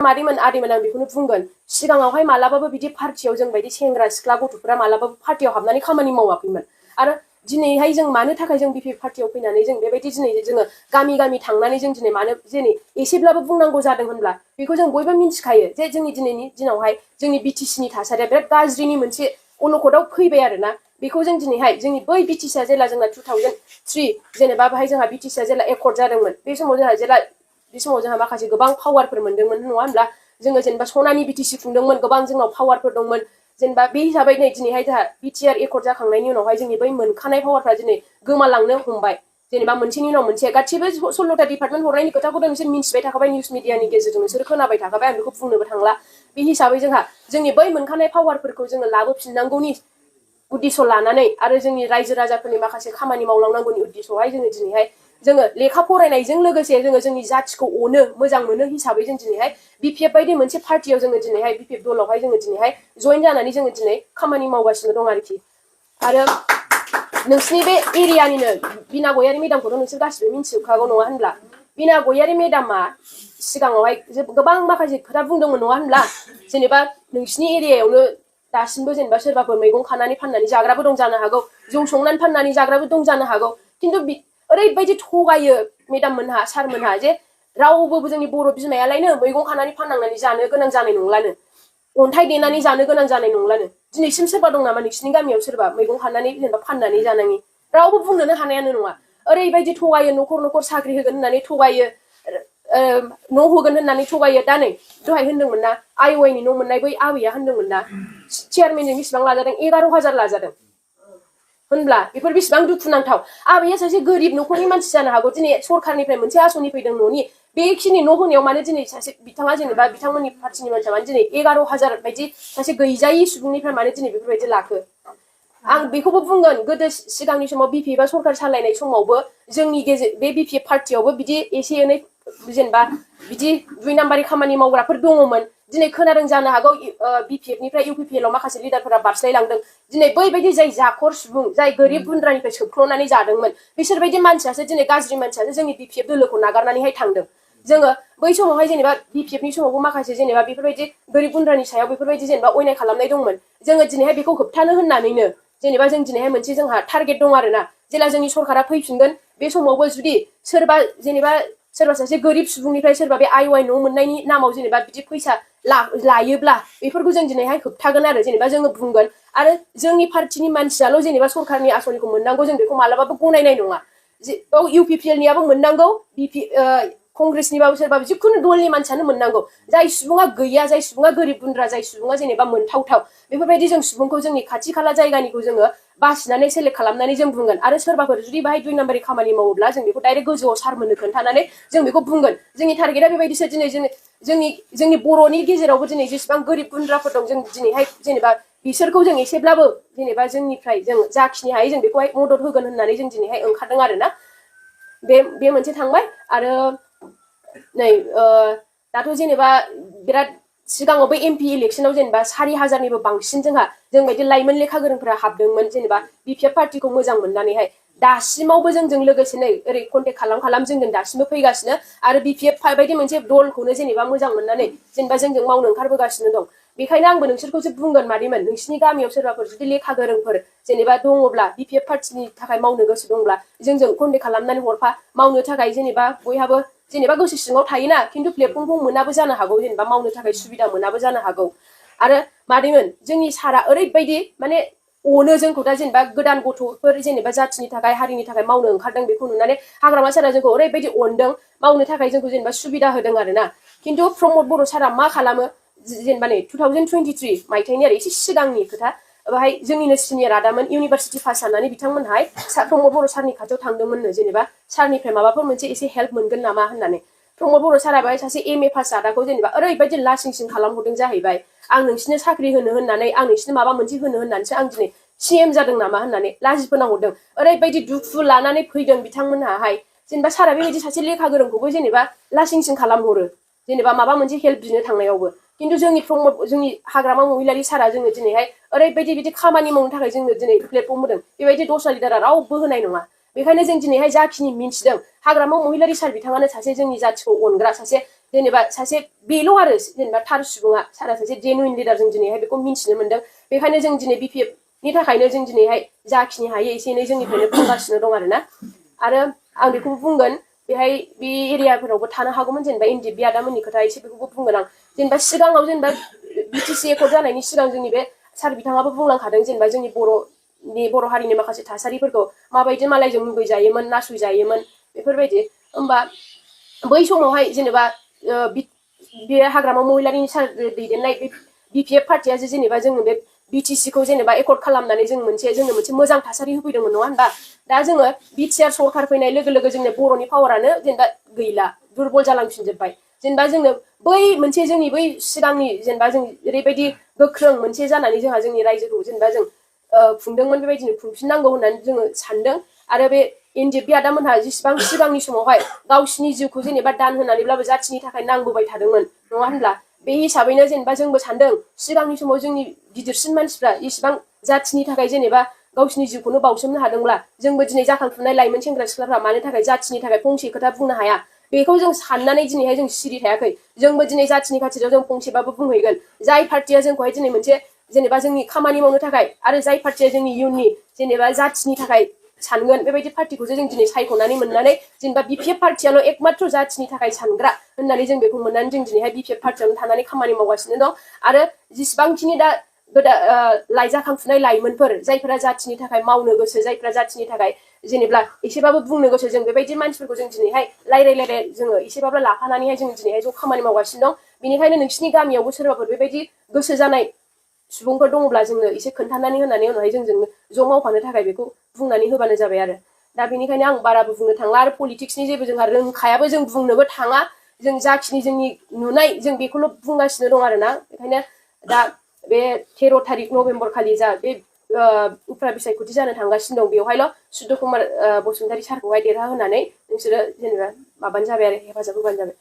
मादैमोन आदैमोन आं बेखौनो बुंगोन सिगाङावहाय मालाबाबो बिदि पार्टियाव जों बायदि सेंग्रा सिख्ला गथ'फोरा मालाबाबो पार्टियाव हाबनानै खामानि मावाखैमोन आरो दिनैहाय जों मानो थाखाय जों बिपि पार्टियाव फैनानै जों बेबायदि दिनै जोङो गामि गामि थांनानै जों दिनै मानो दिनै एसेब्लाबो बुंनांगौ जादों होनब्ला बेखौ जों बयबो मिन्थिखायो जे जोंनि दिनैनि दिनावहाय जोंनि बिटिसिनि थासारिया बिराद गाज्रिनि मोनसे अलखदाव फैबाय आरोना बेखौ जों दिनैहाय जोंनि बै बिटिसिया जेला जोंना 2003 जेनेबा बाहाय जोंहा बिटिसिया जेला एकर्ड जादोंमोन बे समाव जोंहा जेला बे समाव जोंहा माखासे गोबां पावारफोर मोनदोंमोन नङा होनब्ला जोङो जेनेबा सनानि बिटिसि खुंदोंमोन गोबां जोंनाव पावारफोर दंमोन जेनेबा बे हिसाबै नै दिनैहाय जोंहा बिटिआर एकर्ड जाखांनायनि उनावहाय जोंनि बै मोनखानाय पावारफ्रा दिनै गोमालांनो हमबाय जेनेबा मोनसेनि उनाव मोनसे गासिबो 16टा डिपार्टमेन्ट हरनायनि खोथाखौथ' नोंसोर मिन्थिबाय थाखाबाय निउस मिडियानि गेजेरजों नोंसोर खोनाबाय थाखाबाय आं बेखौ बुंनोबो थांला बे हिसाबै जोंहा जोंनि बै मोनखानाय पावारफोरखौ जोङो लाबोफिननांगौनि उद्देश्य लानानै आरो जोंनि रायजो राजाफोरनि माखासे खामानि मावलांनांगौनि उद्देश्यआवहाय जोङो दिनैहाय जोङो लेखा फरायनायजों लोगोसे जोङो जोंनि जाथिखौ अनो मोजां मोनो हिसाबै जों दिनैहाय बिपिएफ बायदि मोनसे पार्टियाव जोङो दिनैहाय बिपिएफ दलावहाय जोङो दिनैहाय जइन जानानै जोङो दिनै खामानि मावगासिनो दं आरोखि आरो नोंसिनि बे एरियानिनो बिना गयारि मेदामखौथ' नोंसोर गासिबो मिन्थिजोबखागौ नङा होनब्ला बिना गयारि मेदामा सिगाङावहाय गोबां माखासे खोथा बुंदोंमोन नङा होनब्ला जेनेबा नोंसिनि एरियायावनो दासिमबो जेनेबा सोरबाफोर मैगं खानानै फाननानै जाग्राबो दं जानो हागौ जौ संनानै फाननानै जाग्राबो दं जानो हागौ खिन्थु ओरैबायदि थगायो मेदाम मोनहा सार मोनहा जे रावबो जोंनि बर' बिमायालायनो मैगं खानानै फाननांनानै जानो गोनां जानाय नंलानो अन्थाइ देनानै जानो गोनां जानाय नंलानो दिनैसिम सोरबा दं नामा नोंसिनि गामियाव सोरबा मैगं खानानै जेनेबा फाननानै जानायनि रावबो बुंनोनो हानायानो नङा ओरैबायदि थगायो न'खर न'खर साख्रि होगोन होननानै थगायो न' होगोन होननानै थगायो दा नै दहाय होनदोंमोन ना आइवाइनि न' मोननाय बै आबैया होनदोंमोन ना चेयारमेनजों बेसेबां लाजादों 11,000 लाजादों होनब्ला बेफोर बेसेबां दुखुनांथाव आबैया सासे गोरिब न'खरनि मानसि जानो हागौ दिनै सरखारनिफ्राय मोनसे आसनि फैदों न'नि बेखिनि न' होनायाव माने दिनै सासे बिथाङा जेनेबा बिथांमोननि पार्टिनि मानसिया माने दिनै 11,000 बायदि सासे गैजायि सुबुंनिफ्राय माने दिनै बेफोरबायदि लाखो आं बेखौबो बुंगोन गोदो सिगांनि समाव बिपिएफआ सरखार सालायनाय समावबो जोंनि गेजेर बे बिपिएफ पार्टियावबो बिदि एसे एनै जेनेबा बिदि 2 नाम्बारि खामानि मावग्राफोर दङमोन दिनै खोनादों जानो हागौ बिपिएफनिफ्राय UPPL आव माखासे लिडारफोरा बारस्लायलांदों दिनै बैबायदि जाय जाखर सुबुं जाय गोरिब गुन्द्रानिफ्राय सोबख्ल'नानै जादोंमोन बिसोरबायदि मानसियासो दिनै गाज्रि मानसियासो जोंनि बिपिएफ दोलोखौ नागारनानैहाय थांदों जोङो बै समावहाय जेनेबा बिपिएफनि समावबो माखासे जेनेबा बेफोरबायदि गोरिब गुन्द्रानि सायाव बेफोरबायदि जेनेबा अयनाय खालामनाय दंमोन जोङो दिनैहाय बेखौ होबथानो होननानैनो जेनेबा जों दिनैहाय मोनसे जोंहा टारगेट दं आरोना जेला जोंनि सरकारा फैफिनगोन बे समावबो जुदि सोरबा जेनेबा सोरबा सासे गोरिब सुबुंनिफ्राय सोरबा बे आइवाइ न' मोननायनि नामाव जेनेबा बिदि फैसा लायोब्ला बेफोरखौ जों दिनैहाय होबथागोन आरो जेनेबा जोङो बुंगोन आरो जोंनि पार्टिनि मानसियाल' जेनेबा सरकारनि आसनिखौ मोननांगौ जों बेखौ मालाबाबो गनायनाय नङा UPPL नियाबो मोननांगौ कंग्रेसनिबाबो सोरबाबो जिखुनु दलनि मानसियानो मोननांगौ जाय सुबुङा गैया जाय सुबुङा गोरिब गुन्द्रा जाय सुबुङा जेनेबा मोनथावथाव बेफोरबायदि जों सुबुंखौ जोंनि खाथि खाला जायगानिखौ जोङो बासिनानै सेलेक्ट खालामनानै जों बुंगोन आरो सोरबाफोर जुदि बाहाय 2 नाम्बारि खामानि मावोब्ला जों बेखौ डाइरेक्ट गोजौआव सारमोननो खोन्थानानै जों बेखौ बुंगोन जोंनि टारगेटआ बेबायदिसो दिनै जोंनि बर'नि गेजेरावबो दिनै जेसेबां गोरिब गुन्द्राफोर दं जों दिनैहाय जेनेबा बिसोरखौ जों एसेब्लाबो जेनेबा जोंनिफ्राय जों जाखिनि हायो जों बेखौहाय मदद होगोन होननानै जों दिनैहाय ओंखारदों आरोना बे मोनसे थांबाय आरो नै दाथ' जेनेबा बिराद सिगाङाव बे MP इलेक्सनाव जेनेबा 4,000निबो बांसिन जों बायदि लाइमोन लेखा गोरोंफोरा हाबदोंमोन जेनेबा बिपिएफ पार्टिखौ मोजां मोननानैहाय दासिमावबो जोंजों लोगोसे नै ओरै कन्टेक्ट खालाम जोंजों दासिमबो फैगासिनो आरो बिपिएफ बायदि मोनसे दलखौनो जेनेबा मोजां मोननानै जेनेबा जोंजों मावनो ओंखारबोगासिनो दं बेखायनो आंबो नोंसोरखौसो बुंगोन मादैमोन नोंसिनि गामियाव सोरबाफोर जुदि लेखा गोरोंफोर जेनेबा दङब्ला बिपिएफ पार्टिनि थाखाय मावनो गोसो दंब्ला जोंजों कन्टेक्ट खालामनानै हरफा मावनो थाखाय जेनेबा बयहाबो जेनेबा गोसो सिङाव थायोना खिन्थु प्लेटफर्मखौ मोनाबो जानो हागौ जेनेबा मावनो थाखाय सुबिदा मोनाबो जानो हागौ आरो मादैमोन जोंनि सारा ओरैबायदि माने अनो जोंखौ दा जेनेबा गोदान गथ'फोर जेनेबा जाथिनि थाखाय हारिनि थाखाय मावनो ओंखारदों बेखौ नुनानै हाग्रामा सारा जोंखौ ओरैबायदि अनदों मावनो थाखाय जोंखौ जेनेबा सुबिदा होदों आरोना खिन्थु प्रमद बर' सारा मा खालामो जेनेबा नै 2023 मायथाइनि आरो एसे सिगांनि खोथा बाहाय जोंनिनो सिनियर आदामोन इउनिभारसिटि पास जानानै बिथांमोनहाय प्रमद बर' सारनि खाथियाव थांदोंमोननो जेनेबा सारनिफ्राय माबाफोर मोनसे एसे हेल्प मोनगोन नामा होननानै प्रमद बर' सारा बाहाय सासे MA पास जादाखौ जेनेबा ओरैबायदि लासिंसिं खालामहरदों जाहैबाय आं नोंसिनो साख्रि होनो होननानै आं नोंसिनो माबा मोनसे होनो होननानैसो आं दिनै CM जादों नामा होननानै लाजि फोनांहरदों ओरैबायदि दुखु लानानै फैदों बिथांमोनहाहाय जेनेबा सारा बेबायदि सासे लेखा गोरोंखौबो जेनेबा लासिंसिं खालामहरो जेनेबा माबा मोनसे हेल्प बिनो थांनायावबो खिन्थु जोंनि हाग्रामा महिलारि सारा जोङो दिनैहाय ओरैबायदि बिदि खामानि मावनो थाखाय जोंनो दिनै प्लेटफर्म होदों बेबायदि दस्रा लिडारा रावबो होनाय नङा बेखायनो जों दिनैहाय जाखिनि मिन्थिदों हाग्रामा महिलारि सार बिथाङानो सासे जोंनि जाथिखौ अनग्रा सासे जेनेबा सासे बेल' आरो जेनेबा थार सुबुङा सारा सासे जेनुइन लिडार जों दिनैहाय बेखौ मिन्थिनो मोन्दों बेखायनो जों दिनै BPFनि थाखायनो जों दिनैहाय जाखिनि हायो एसे एनै जोंनिफ्रायनो बुंगासिनो दं आरो आं बेखौबो बुंगोन बेहाय बे एरियाफोरावबो थानो हागौमोन जेनेबा एनडिएफ आदामोननि खोथा एसे बेखौबो बुंगोन आं जेनेबा सिगाङाव जेनेबा BTC एकर्ड जानायनि सिगां जोंनि बे सार बिथाङाबो बुंलांखादों जेनेबा जोंनि बर' हारिनि माखासे थासारिफोरखौ माबायदि मालायजों मुगैजायोमोन नासयजायोमोन बेफोरबायदि होमबा बै समावहाय जेनेबा बे हाग्रामा महिलारिनि सार दैदेननाय बे BPF पार्टिया जेनेबा जोङो बे BTC खौ जेनेबा एकर्ड खालामनानै जोंनो मोनसे मोजां थासारि होफैदोंमोन नङा होनबा दा जोङो बिटिआर सरखार फैनाय लोगो लोगो जोंनि बर'नि पावारानो जेनेबा गैला दुरबल जालांफिनजोब्बाय जेनेबा जोंनो बै मोनसे जोंनि बै सिगांनि जेनेबा जों ओरैबायदि गोख्रों मोनसे जानानै जोंहा जोंनि रायजोखौ जेनेबा जों खुंदोंमोन बेबायदिनो खुंफिननांगौ होननानै जोङो सानदों आरो बे एनडिएफ आदामोनहा जेसेबां सिगांनि समावहाय गावसिनि जिउखौ जेनेबा दान होनानैब्लाबो जाथिनि थाखाय नांबोबाय थादोंमोन नङा होनब्ला बे हिसाबैनो जेनेबा जोंबो सानदों सिगांनि समाव जोंनि गिदिरसिन मानसिफ्रा इसिबां जाथिनि थाखाय जेनेबा गावसिनि जिउखौनो बावसोमनो हादोंब्ला जोंबो दिनै जाखांफुनाय लाइमोन सेंग्रा सिख्लाफ्रा मानो थाखाय जाथिनि थाखाय फंसे खोथा बुंनो हाया बेखौ जों साननानै दिनैहाय जों सिरि थायाखै जोंबो दिनै जाथिनि खाथियाव जों फंसेबाबो बुंहैगोन जाय पार्टिया जोंखौहाय दिनै मोनसे जेनेबा जोंनि खामानि मावनो थाखाय आरो जाय पार्टिया जोंनि इयुननि जेनेबा जाथिनि थाखाय सानगोन बेबायदि पार्टिखौसो जों दिनै सायख'नानै मोननानै जेनेबा BPF पार्टियाल' एकमात्र जाथिनि थाखाय सानग्रा होननानै जों बेखौ मोननानै जों दिनैहाय BPF पार्टियावनो थानानै खामानि मावगासिनो दं आरो जेसेबांखिनि दा जाखांफुनाय लाइमोनफोर जायफोरा जाथिनि थाखाय मावनो गोसो जायफोरा जाथिनि थाखाय जेनेबा एसेबाबो बुंनो गोसो जों बेबायदि मानसिफोरखौ जों दिनैहाय रायलाय जोङो एसेबाबो लाफानानैहाय जों दिनैहाय ज' खामानि मावगासिनो दं बेनिखायनो नोंसिनि गामियावबो सोरबाफोर बेबायदि गोसो जानाय सुबुंफोर दङब्ला जोंनो एसे खोन्थानानै होनानै उनावहाय जोंजों ज' मावफानो थाखाय बेखौ बुंनानै होबानो जाबाय आरो दा बेनिखायनो आं बाराबो बुंनो थांला आरो पलिटिक्सनि जेबो जोंहा रोंखायाबो जों बुंनोबो थाङा जों जाखिनि जोंनि नुनाय जों बेखौल' बुंगासिनो दं आरोना बेखायनो दा बे 13 थारिख नभेम्बर खालि जा बे उफ्रा बिसायख'थि जानो थांगासिनो दं बेवहायल' सुद्ध कुमार बसुमतारी सारखौहाय देरहा होनानै नोंसोरो जेनेबा माबानो जाबाय आरो हेफाजाब होबानो जाबाय